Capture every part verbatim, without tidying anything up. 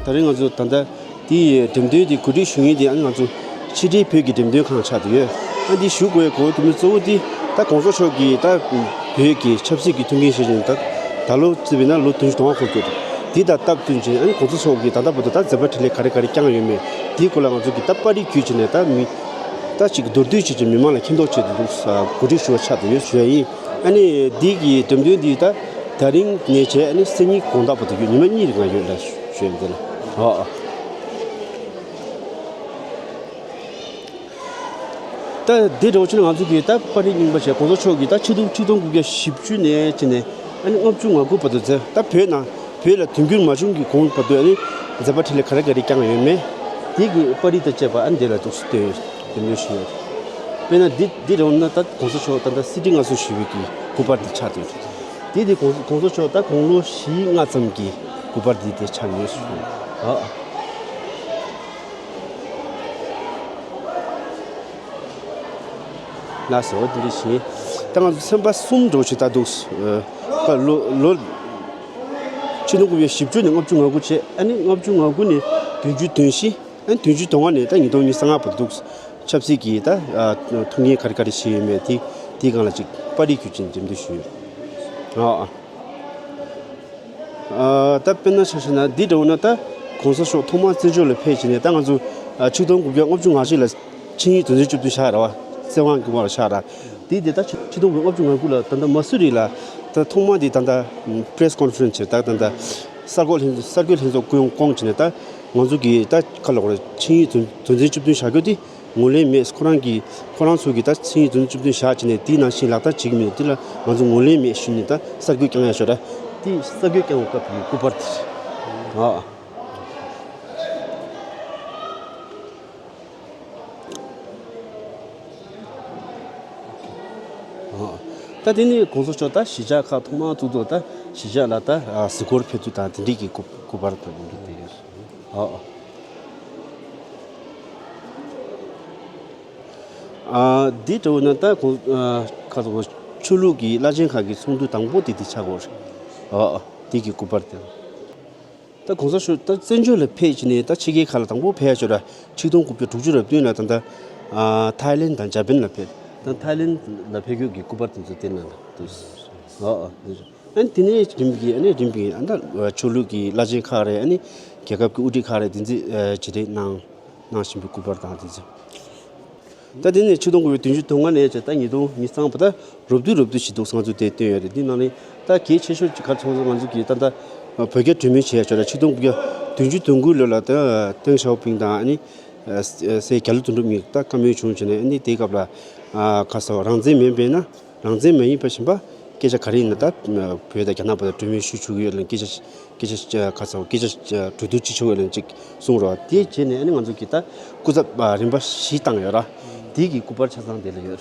ད་རིང་ང་ཚོ་ད་ལྟ་དེའི་འགྲེམས་སྟོན་དེ་གོ་སྒྲིག་ཞུ་མཁན་དེ་ཨ་ནི་ང་ཚོ་ཕྱི་དྲིལ་བོད་ཀྱི་འགྲེམས་སྟོན་ཁང་ཆགས་བསྡད་ཡོད། ཨ་འདི་ཞུ་དགོས་གོ་དུ་མི་གཙོ་བོ་དེ་ད་གོང་ས་མཆོག་གིས་ད་བོད་ཀྱི་ཆབ་སྲིད་ཀྱི་ཐུགས་འགན་བཞེས་བཞིན་ད་ད་ལོ་བརྩིས་པས་ན་ལོ་བདུན་ཅུ་དོན་ལྔ་འཁོར་གྱི་ཡོད། དེ་དང་སྟབས་བསྟུན་བྱས་ཨ་ནི་གོང་ས་མཆོག་གིས་ད་ལྟ་བར་དུ་ད་མཛད་པ་འཕྲིན་ལས་ག་རེ་ག་རེ་བསྐྱངས་ཡོད་མེད་དེའི་སྐོར་ལ་ང་ཚོ་གིས་ད་པར་རིས་བརྒྱུད་བྱས་ནས་ད་མི་ད་ཅིག་མདོར་བསྡུས་བྱས་ཀྱི་མི་མང་ལ་མཁྱེན་རྟོགས་བྱེད་དུ་འདུག་གོ་སྒྲིག་ཞུ་བ་ཆགས་བསྡད་ཡོད་ཞུ་ཡ་ཡིན། ཨ་ནི་འདི་གི་འགྲེམས་སྟོན་འདི་ད་ད་རིང་ནས་བྱས་ཨ་ནི་སང་ཉིན་དགོང་དག་བར་དུ་ཡོད། ཉི་མ་གཉིས་རིང་ལ་ཡོད་ལ་ཞུ་ཡ་འདི་ལ་ཨོ། ད་འདི་འདྲ་བོ་ཕྱིན་ང་ཚོ་གིས་ད་པར་རིས་རྙིང་པ་བྱས་གོང་ས་མཆོག་གིས་ད་ཆིག་སྟོང་ཆིག་སྟོང་དགུ་བརྒྱ་བཞི་བཅུ་ནས་བྱས་ནས་ཨ་ནི་ལྔ་བཅུ་ང་དགུ་བར་དུ་མཛད། ད་བོད་ནང་བོད་ལ་དུས་འགྱུར་མ་བྱུང་གི་གོང་བར་དུ་ཨ་ནི་མཛད་པ་འཕྲིན་ལས་ག་རེ་ག་རེ་བསྐྱངས་ཡོད་མེད་དེ་གི་པར་རིས་དང་བཅས་པ་ཨ་ནི་འདི་ལ་འདུག་སེ་སྟོན་ཡོད། འདི་འདྲ་ཞིག་ཡོད། དཔེར་ན་འདི་འདི་འདྲ་བོ་ན་ད་གོང་ས་མཆོག་ད་ལྟ་སྲིད་ཁྲི་མངའ་གསོལ་ཞུ་བའི་གི་སྐུ་པར་འདི་ཆགས་ཡོད། འདི་འདི་གོང་གོང་ས་མཆོག་ད་དགུང་ལོ་བཞི་ལྔ་ཙམ་གྱི་སྐུ་པར་འདི་དེ་ཆགས་ཡོད་ཞུ། ཨ། ལགས་སོ། འདི་འདྲ་ཞིག་ད་ང་ཚོ་ཚན་པ་གསུམ་འདྲ་བོ་ཞིག་ད་འདུག་ཨ་ལོ་ལོ་ཆིག་སྟོང་དགུ་བརྒྱ་བཞི་བཅུ་ནས་ལྔ་བཅུ་ང་དགུ་བྱས། ཨ་ནི་ལྔ་བཅུ་ང་དགུ་ནས་བདུན་ཅུ་དོན་བཞི། ཨ་ནི་བདུན་ཅུ་དོན་ལྔ་ནས་ད་ཉིས་སྟོང་ཉི་ཤུ་རྩ་ལྔ་བར་དུ་འདུག་ཆབ་སྲིད་ཀྱི་ད་ཨ་ཐུགས་འགན་ག་རེ་ག་རེ་བཞེས་ཡོད་མེད་དེ་དེའི་སྒང་ལ་ཅིག་པར་རིས་བརྒྱུད་ཅིག་འགྲེམས་སྟོན་ཞུས་ཡོད། ཨ་ཨ། ཨ་ད་དཔེར་ན་ཆ་བཞག་ན་འདི་འདྲ་བོ་ན་ད་གོང་ས་མཆོག་ཐོག་མར་བཙན་བྱོལ་ལ་ཕེབས་བྱས་ནས་ད་ང་ཚོ་ཨ་ཆིག་སྟོང་དགུ་བརྒྱ་ལྔ་བཅུ་ང་གཅིག་ལ་ཆིངས་ཡིག་དོན་ཚན་བཅུ་བདུན་བཞག་ར་བ། བཙན་དབང་གི་དབང་ལ་བཞག་ར། དེ་དེ་ད་ཆིག་ཆིག་སྟོང་དགུ་བརྒྱ་ལྔ་བཅུ་ང་དགུ་ལ་ད་ལྟ་མ་སུ་རི་ལ་ད་ཐོག་མ་དེ་ད་ལྟ་པེ་རེ་སི་ཀོན་ཕ་རེན་སི་བྱས། ད་ད་ལྟ་གསར་འགོད་ལྷན་གསར་འགོད་ལྷན་ཚོགས་སྐུ་ཡོང་བསྐོངས་བྱས་ནས་ད་ང་ཚོ་གི་ད་ཁ་ལོ་གོ་ར་ཆིངས་ཡིག་དོན་དོན་ཚན་བཅུ་བདུན་བཞག་རྒྱུ་དེ་ངོས་ལེན་མེད། ཁོ་རང་གི་ཁོ་རང་ཚོ་གི་ད་ཆིངས་ཡིག་དོན་ཚན་བཅུ་བདུན་བཞག་བྱས་ནས་དེའི་ནང་བཞིན་ལག་བསྟར་བྱེད་ཀྱི་མེད། དེ་ལ་ང་ཚོ་ངོས་ལེན་མེད་ཞུས་ནས་ད་གསར་འགོད་བསྐྱངས་ཡ་ཤོད་ར། དེ་གསར་འགོད་བསྐྱངས་པའི་སྐབས་ཀྱི་སྐུ་པར་དེ་རེད། ཨ་ཨ། ཨ། ད་དེ་ནི་གོང་ས་མཆོག་ད་གཞིས་ཆགས་ཁག་ཐོག་མར་བཙུགས་ཐོག་ད་གཞིས་ཆགས་ལ་ད་གཟིགས་སྐོར་ཕེབས་དུས་དང་དེ་འདྲའི་གི་སྐུ་སྐུ་པར་དང་དེ་འདྲ་དེ་ཡོད། ཨ་ཨ། ཨ་འདི་འདྲ་བོ་ན་ད་གོང་ཨ་ཁ་ཐོག་ཆོས་ལུགས་ཀྱི་བླ་ཆེན་ཁག་གི་ཚོགས་འདུ་དང་པོ་དེ་དེ་ཆགས་སྐོར། ཨ་ཨ། དེ་གི་སྐུ་པར་དེ། ད་གོང་ས་མཆོག་ད་བཙན་བྱོལ་ལ་ཕེབས་བྱས་ནས་ད་ཕྱི་རྒྱལ་ཁག་ལ་དང་པོ་ཕེབས་ཡ་ཅིག་ར། ཆིག་སྟོང་དགུ་བརྒྱ་དྲུག་ཅུ་རེ་བདུན་ལ་ད་ལྟ་ཨ་ཐའི་ལེན་དང་འཇར་པན་ལ་ཕེབས། ད་ཐའི་ལེན་ལ་ཕེབས་རྒྱུ་གི་སྐུ་པར་དེ་ཚོ་དེ་ནང་ལ་འདུག་ཨ་ཨ་འདི་ཚོ། ཨ་ནི་དེ་ནས་རིམ་གྱིས་ཨ་ནི་རིམ་གྱིས་ཨ་ད་ཆོས་ལུགས་ཀྱི་བླ་ཆེན་ཁག་རེད། ཨ་ནི་རྒྱལ་ཁབ་ཀྱི་དབུ་ཁྲིད་ཁག་རེད། དེ་ཚོས་ཨ་ཇི་རེད་གནང་གནང་བཞིན་པའི་སྐུ་པར་དང་དེ་ཚོ། ད་དེ་ནས་ཆིག་སྟོང་དགུ་བརྒྱ་བདུན་ཅུ་དོན་ལྔ་ནས་བྱས་ད་ཉིས་སྟོང་ཉི་ཤུ་རྩ་ལྔ་བར་ད་རོབ་བསྡུས་རོབ་བསྡུས་ཤིག་འདུག་ང་ཚོ་དེ་བཏོན་ཡོད་རེད། འདི་ནང་ནས་ད་གལ་ཆེ་ཤོས་ཅིག་ག་རེ་སོང་ཟེར་ན་ང་ཚོ་གིས་ད་ལྟ་བོད་རྒྱ་གྲོས་མོལ་བྱས་ཡ་ཅིག་ར། ཆིག་སྟོང་དགུ་བརྒྱ་བདུན་ཅུ་དོན་དགུའི་ལོ་ལ་ད་ཏེང་ཞའོ་ཕིང་དང་ཨ་ནི་སྲས་རྒྱ་ལོ་དོན་གྲུབ་གཉིས་ད་བཀའ་མོལ་བྱུང་བྱས་ནས་ཨ་ནི་དེའི་སྐབས་ལ་ཨ་ག་ཟེར་རང་བཙན་མིན་པས་ན། རང་བཙན་མ་ཡིན་པ་བཞིན་པ་སྐད་ཆ་ག་རེ་ཡིན་ན་ད་བོད་དང་རྒྱ་ནག་བར་དུ་གྲོས་མོལ་ཞུ་ཆོག་གི་ཡོད་ལབ་སྐད་ཆ་སྐད་ཆ་ག་ཚོད་སྐད་ཆ་གྲོས་བསྡུར་བྱེད་ཆོག་ཡོད་ལབ་ཅིག་གསུངས་རོགས། དེ་བྱས་ནས་ཨ་ནི་ང་ཚོ་གིས་ད་སྐུ་ཚབ་རིམ་པ་བཞི་བཏང་ཡོད་ར། དེ་གི་སྐུ་པར་ཆ་ཚང་དེ་ལ་ཡོད།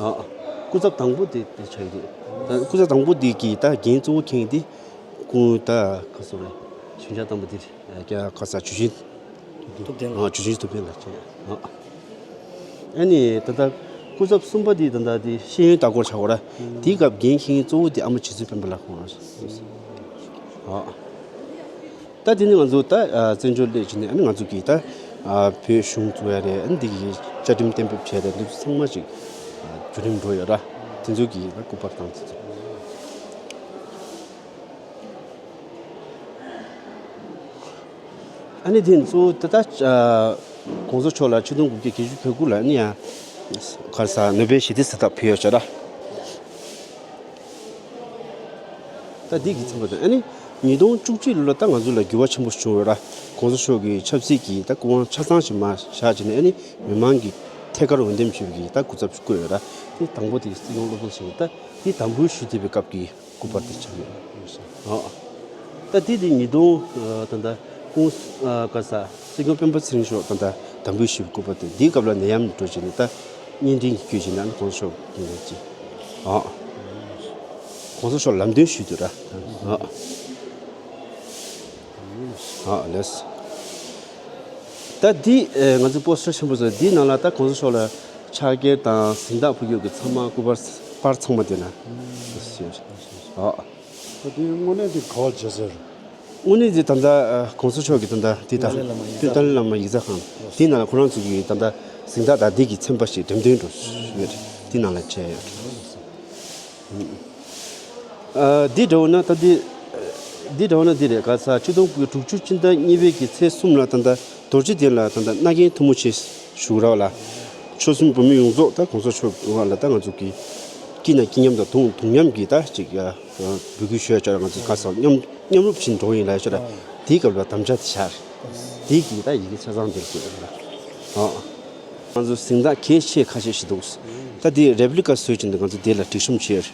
ཨ་སྐུ་ཚབ་དང་པོ་དེ་དེ་ཆགས་ཀྱི་རེད། ད་སྐུ་ཚབ་དང་པོ་དེ་གི་ད་འགན་གཙོ་བོ་འཁྱེར་མཁན་དེ་སྐུ་ད་ག་ཚོད་རེད། ཞུ་བྱ་དང་པོ་དེ་རེད། ཡ་ཁ་ས་ཇུ་ཆེན། ཐུབ་བསྟན་ལགས། ཨ་ཇུ་ཆེན་ཐུབ་བསྟན་ལགས་བྱས། ཨ་ནི་ད་ལྟ་སྐུ་ཚབ་གསུམ་པ་དེ་ད་ལྟ་དེ་ཤེས་ཡོན་ལྟ་སྐོར་ཆགས་པ་ར། དེའི་སྐབས་འགན་འཁྱེར་མཁན་གཙོ་བོ་དེ་ཨ་མ་རྗེ་བཙུན་སྤེན་པ་ལགས་ཁོང་རང་རེད། ཨ་ད་དེ་ནི་ང་ཚོ་ད་ཨ་བཙན་བྱོལ་སླེབས་བྱས་ནས་ཨ་ནི་ང་ཚོ་གིས་ད་ཨ་བོད་གཞུང་བཙུགས་ཡ་རེད། ཨ་ནི་འདི་གི་བཅའ་ཁྲིམས་གཏན་འབེབས་བྱས་རེད། འདི་ཚོ་ཚང་མ་ཅིག་ཨ་བརྒྱུད་རིམ་འགྲོ་ཡོད་ར། དེ་ཚོ་གི་ད་སྐུ་པར་དང་དེ་ཚོ། ཨ་ནི་དེ་གཙོ་བོ་ད་ལྟ་ཨ་གོང་ས་མཆོག་ལ་ཆིག་སྟོང་དགུ་བརྒྱ་བརྒྱད་ཅུ་གྱ་དགུ་ལ་ཨ་ནི་ཡང་ག་རེ་ཟེར་ནོ་བེལ་ཞི་བདེ་གཟེངས་རྟགས་ཕུལ་ཡོད་ཅོག་ར། ད་འདི་གི་ཚང་མ་དང་ཨ་ནི་ཉིས་སྟོང་བཅུ་གཅིག་ལོ་ལ་ད་ང་ཚོ་ལ་འགྱུར་བ་ཆེན་པོ་བྱུང་ཡོད་ར། གོང་ས་མཆོག་གིས་ཆབ་སྲིད་ཀྱི་ད་སྐུ་དབང་ཆ་ཚང་ཞིག་མར་བཞག་བྱས་ནས་ཨ་ནི་མི་མང་གི་ཐད་ཀར་འོས་འདེམས་བྱས་པའི་གི་ད་སྐུ་ཚབ་ཞིག་བསྐོས་ཡོད་ར། དེ་དང་པོ་དེ་སྲིད་སྐྱོང་བློ་བཟང་སེང་གེ་ད་དེ་དམ་འབུལ་ཞུ་བསྡད་པའི་སྐབས་ཀྱི་སྐུ་པར་དེ་ཆགས་ཡོད། ཨ། ད་དེ་དེ་ཉིས་སྟོང་ཨ་ད་ལྟ་ཀུན་ཨ་ག་ས་སྲིད་སྐྱོང་སྤེན་པ་ཚེ་རིང་མཆོག་ད་ལྟ་དམ་འབུལ་ཞུས་པའི་སྐུ་པར་དེ་འདིའི་སྐབས་ལ་ནད་ཡམས་འགྲོ་བྱས་ནས་ད་གཉེན་འཕྲིན་གྱི་བརྒྱུད་བྱས་ནས་ཨ་ནི་གོང་ས་མཆོག་གི་ནས་ཅི། ཨ། གོང་ས་མཆོག་ལམ་སྟོན་ཞུས་འདུག་ར། ཨ། ཨ་ལེས། ད་འདི་ཨེ་ང་ཚོ་པོ་སི་ཊར་ཆེན་པོ་ཚོ་འདིའི་ནང་ལ་ད་གོང་ས་མཆོག་ལ་ཕྱག་འཁྱེར་དང་གཟེངས་རྟགས་ཕུལ་རྒྱུ་གི་ཚང་མ་སྐུ་པར་པར་ཚང་མ་དེ་ན། ཨ། ད་དེ་དངོས་གནས་དེ་ག་བར་བྱེད་ཟེར། དངོས་གནས་ཀྱི་ད་ལྟ་ཨ་གོང་ས་མཆོག་གི་ད་ལྟ་དེ་དང་ཏཱ་ལའི་བླ་མ་ཡིག་ཚང་ཏཱ་ལའི་བླ་མ་ཡིག་ཚང་ཁང་དེའི་ནང་ལ་ཁོ་རང་ཚོ་གི་ད་ལྟ་གཟེངས་རྟགས་དང་དེ་གི་ཚན་པ་ཞིག་འགྲེམས་སྟོན་འགྲོ་ཡོད་རེད། དེའི་ནང་ལ་བྱས་ཡོད་རེད། ཨ་འདི་འདྲ་བོ་ན་ད་འདི་འདི་འདྲ་བོ་ན་འདི་རེད། ག་ས་ཆིག་སྟོང་དགུ་བརྒྱ་དྲུག་ཅུ་སྤྱི་ཟླ་གཉིས་པའི་གི་ཚེས་གསུམ་ལ་ད་ལྟ་རྡོ་རྗེ་གདན་ལ་ད་ལྟ་མནའ་གན་ཐུ་མོ་ཆེ་ཞུ་རོགས་ལ། ཆོལ་གསུམ་བོད་མི་ཡོངས་རྫོགས་ད་གོང་ས་མཆོག་ལ་ད་ང་ཚོ་གི་སྐྱིད་ན་སྐྱིད་མཉམ་དང་དུང་དུང་མཉམ་གྱི་ད་ཅིག་ཨ་འབོད་སྐུལ་ཞུ་ཡ་ཅག་ང་ཚོ་ག་ས་མཉམ་མཉམ་རུབ་བྱེད་འགྲོ་ཡིན་ལ་ཡ་ཤོད་ལ། དེའི་སྐབས་ལ་དམ་བཅའ་དེ་བཞག་དེའི་གི་ད་ཡི་གེ་ཆ་ཚང་འདིར་བཀོད་ཡོད་ལ། ཨོ། ང་ཚོ་གཟེངས་རྟགས་གལ་ཆེ་ཁ་ཤས་ཤིག་འདུག་ད་དེ་རེབ་ལི་ཀ་བཟོས་ཀྱིན་འདུག་ང་ཚོ་དེ་ལ་སྒྲིག་གཤོམ་བྱས་རེད།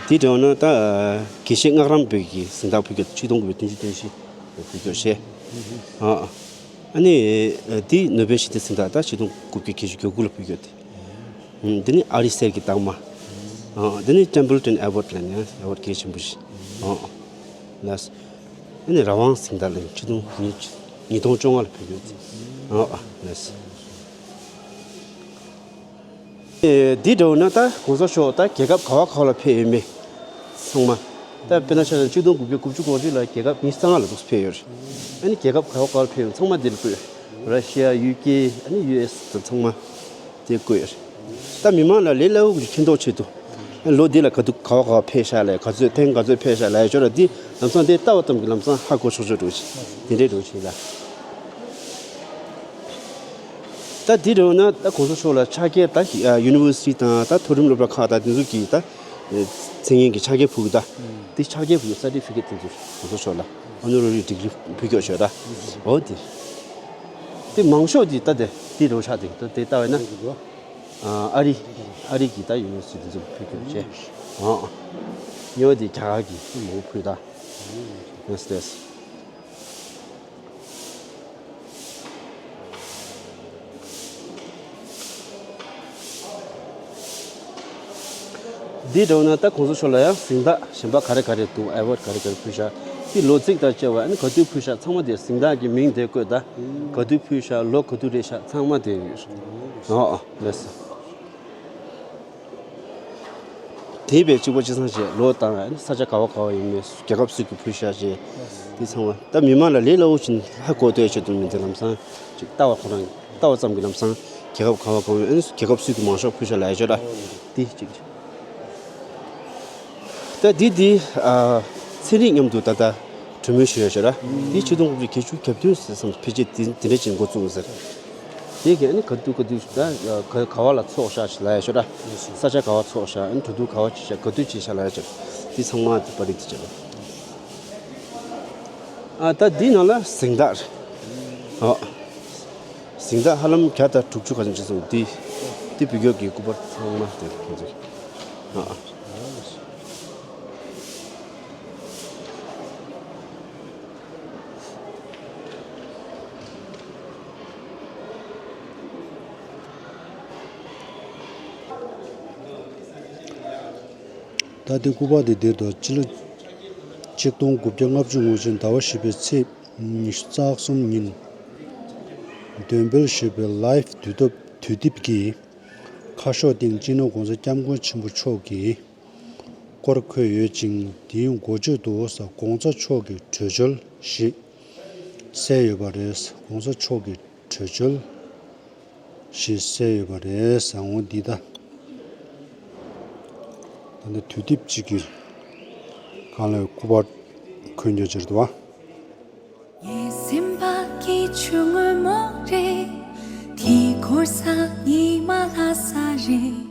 དེ་འདྲ་བ་ན་ད་དགེ་བཤེས་སྔགས་རམས་པའི་གི་གཟེངས་རྟགས་ཕུལ་སྐྱོད་ཆིག་སྟོང་དགུ་བརྒྱ་བདུན་ཅུ་དོན་བཞི་ཕུལ་སྐྱོད་བྱས། ཨ་ཨ་ནི་དེ་ནོ་བེལ་ཞི་བདེ་གཟེངས་རྟགས་ད་ཆིག་སྟོང་དགུ་བརྒྱ་བརྒྱད་ཅུ་གྱ་དགུ་ལ་ཕུལ་སྐྱོད་དེ། དེ་ནི་ཨ་རི་གསེར་གྱི་རྟགས་མ། དེ་ནི་ཊེམ་པལ་ཊོན་ཨེ་ཝརཌ་ལབ་ནས་ཨེ་ཝརཌ་གལ་ཆེན་པོ་ཞིག་ལགས། ཨ་ནི་རང་དབང་གཟེངས་རྟགས་ལ་ཆིག་སྟོང་ཉིས་ཉིས་སྟོང་བཅོ་ལྔ་ལ་ཕུལ་ཡོད། ཨ་ཨ་ལགས། ཨེ་འདི་འདྲ་བོ་ན་ད་གོང་ས་མཆོག་ད་རྒྱལ་ཁབ་ག་བ་ག་བ་ལ་ཕེབས་ཡོད་མེད་ཚང་མ། ད་དཔེར་ན་ཆ་བཞག་ཆིག་སྟོང་དགུ་བརྒྱ་དགུ་བཅུ་གོ་བཅུ་ལ་རྒྱལ་ཁབ་ཉི་ཤུ་རྩ་ལྔ་ལ་འདུག་ཕེབས་ཡོད་རེད། ཨ་ནི་རྒྱལ་ཁབ་ག་བ་ག་བ་ལ་ཕེབས་ཡོད་ཚང་མ་འདིར་བཀོད། ར་ཤི་ཡ། ཡུ་ཀེ། ཨ་ནི་ཡུ་ཨེས་དང་ཚང་མ་དེ་བཀོད་ཡོད་རེད། ད་མི་མང་ལ་ལས་སླ་བོ་གི་མཁྱེན་རྟོགས་ཆེད་དུ། ལོ་འདི་ལ་ག་དུས་ག་བ་ག་བ་ཕེབས་ཤག་ལས་ག་ཚོད་ཐེངས་ག་ཚོད་ཕེབས་ཤག་ལས་ཞོར་ལ་འདི་ལམ་སང་དེ་ལྟ་བ་ཙམ་གྱིས་ལམ་སང་ཧ་གོ་ཆོག་ཆོག་འགྲོ་ཆེ། དེ་འདྲའི་འགྲོ་ཆེ་ལ། ད་འདི་འགྲོ་ན་ད་གོང་ས་མཆོག་ལ་ཕྱག་འཁྱེར་ད་ཡུ་ནི་ཝར་སི་ཊི་དང་ད་མཐོ་རིམ་སློབ་གྲྭ་ཁག་དང་དེ་ཚོ་གི་ད་མཚན་སྙན་གྱི་ཕྱག་འཁྱེར་ཕུལ་གི་ད། འདི་ཕྱག་འཁྱེར་ཕུལ་གི་སར་ཊི་ཕི་ཀེཊ་དེ་ཚོ་གོང་ས་མཆོག་ལ་ཨོ་ནོ་ར་རི་ཌིག་རི་ཕུལ་སྐྱོད་ཞོར་ལ། འོ་དེ་དེ་མང་ཤོས་དེ་ད་དེ་དེ་འགྲོ་ཆགས་དེ་ད་དེ་ལྟ་བས་ན། ཨ་རི། ཨ་རི་གི་ད་ཡུ་ནི་ཝར་སི་ཊི་དེ་ཚོ་ཕུལ་སྐྱོད་བྱས། ཨ། ཉོ་དེ་རྒྱ་གར་གི་མང་པོ་ཕུལ་ད། ཡེས་ཡེས། འདི་འདྲ་བོ་ན་ད་གོང་ས་མཆོག་ལ་ཡང་གཟེངས་རྟགས་གཞན་པ་ག་རེ་ག་རེ་འདུག་ཨེ་ཝརཌ་ག་རེ་ག་རེ་ཕུལ་ཤག་དེ་ལོ་ཚིགས་དང་བཅས་པ་ཨ་ནི་ག་དུས་ཕུལ་ཤག་ཚང་མ་དེ་གཟེངས་རྟགས་ཀྱི་མིང་དེ་བཀོད་ད། ག་དུས་ཕུལ་ཤག་ལོ་ག་དུས་རེད་ཤག་ཚང་མ་དེ་ཡོད། ཨོ་ཨོ་ལགས་སོ། དེ་བས་གཅིག་པ་གཅིག་ཚང་བྱས་ལོ་དང་ཨ་ནི་ས་ཆ་ག་བ་ག་བ་ཡིན་མིན་རྒྱལ་ཁབ་སུ་གིས་ཕུལ་ཤག་བྱས། དེ་ཚང་མ་ད་མི་མང་ལ་ལས་སླ་བོ་ཕྱིན་ཧ་གོ་ཐུབ་ཡ་ཆེད་དུ་མི་འདི་ལམ་སང་ཅིག་ལྟ་བ་ཁོ་རང་ལྟ་བ་ཙམ་གྱི་ལམ་སང་རྒྱལ་ཁབ་ག་བ་ག་བ་ཡིན་ཨ་ནི་རྒྱལ་ཁབ་སུ་གིས་མང་ཤོས་ཕུལ་ཤག་ལབ་ཡ་ཆོག་ད་དེ་གཅིག་ད་འདི་འདི་ཨ་ཚན་རིག་མཉམ་དུ་ད་ལྟ་གྲོས་མོལ་ཞུ་ཡ་ཞོར་ལ་འདི་ཆིག་སྟོང་དགུ་བརྒྱ་བརྒྱད་ཅུ་གྱ་བདུན་ཟེར་སོང་ཕལ་ཆེར་འདི་འདི་འདྲ་ཅིག་འགོ་བཙུགས་ཟེར། དེ་གི་ཨ་ནི་ག་དུས་ག་དུས་ད་ག་ག་བ་ལ་ཚོགས་ཤག་ལབ་ཡ་ཞོར་ལ་ས་ཆ་ག་བ་ཚོགས་ཤག་ཨ་ནི་གྲོས་བསྡུར་ག་བ་བྱེད་ཤག་ག་དུས་བྱེད་ཤག་ལབ་ཡ་ཞོར་འདི་ཚང་མ་འདི་པར་རིས་འདི་བྱས་པ། ཨ་ད་འདི་ནང་ལ་གཟེངས་རྟགས་རེད། ཨ། གཟེངས་རྟགས་ཧ་ལམ་བརྒྱ་དང་དྲུག་ཅུ་ག་ཚོད་ཅིག་སོང་འདི། འདི་བོད་སྐྱོར་གྱི་སྐུ་པར་ཚང་མ་དེ་ཁོང་ཚོ། ཨ་ཨ། ད་ལྟའི་སྐུ་པར་དེ་འདིར་དུ་སྤྱི་ལོ་ཆིག་སྟོང་དགུ་བརྒྱ་ལྔ་བཅུ་ང་དགུ་ཟླ་བ་བཞི་པའི་ཚེས་ཉི་ཤུ་རྩ་གསུམ་ཉིན་འདོན་སྤེལ་ཞུས་པའི་ལའིབ་དུས་དེབ་དུས་དེབ་ཀྱི་ཁ་ཤོག་སྟེང་སྤྱི་ནོར་༸གོང་ས་༸སྐྱབས་མགོན་ཆེན་པོ་མཆོག་གི་སྐོར་འཁོད་ཡོད་ཅིང་། དེའི་འགོ་བརྗོད་དུ་༸གོང་ས་མཆོག་གི་བྲོས་བྱོལ་ཞེས་གསལ་ཡོད་པ་རེད། ༸གོང་ས་མཆོག་གི་བྲོས་བྱོལ་ཞེས་གསལ་ཡོད་པ་རེད། ཟེར་འོ་འདི་ད། ད་ནི་དུས་དེབ་གཅིག་གི་སྒང་ལ་སྐུ་པར་འཁོད་རྒྱུ་ཅིག་རེད་བ། ངའི་སེམས་པ་གི་ཆུ་སྔོན་མོ་རེད། དེའི་འཁོར་ས་ཉི་མ་ལྷ་ས་རེད།